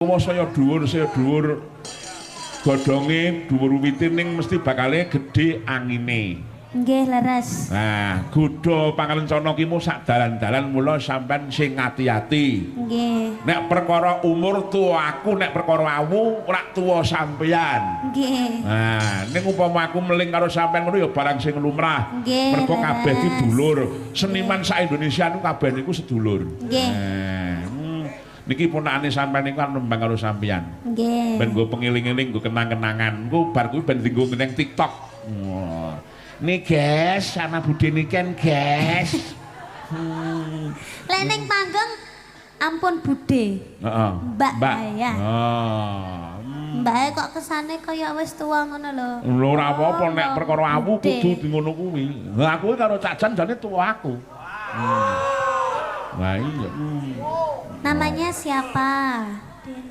Tuwa saya dhuwur godhonge, dhuwur wite, ning mesti bakale gedhe angine. Nggih, leres. Nah, godha pangrencana ki mu sak dalan-dalan, mula sampean sing ati-ati. Nggih. Nek perkara umur tuwa aku, nek perkara awu ora tuwa sampean. Nggih. Nah, ning upama aku meling karo sampean ngono ya barang sing lumrah. Nggih, Mergo kabeh ki dulur. Seniman sak Indonesia niku kabeh niku sedulur. Nggih. Nah, niki ponakane sampean niku kan nembang karo sampean. Nggih. Ben nggo pengeling-eling, nggo kenang-kenangan. Engko bar kuwi ben dienggo nang TikTok. Wah. Nih guys, sama Bude Niken, guys. Lek ning panggung ampun Bude. Heeh. Mbak ya. Oh. Mbak kok kesane kaya wis tuwa ngono lho. Lho, ora apa-apa, nek perkara awu Bude. Kudu di ngono kuwi. Lah, aku karo Cak Jan jane tuwa aku. Lah iya. Namanya siapa?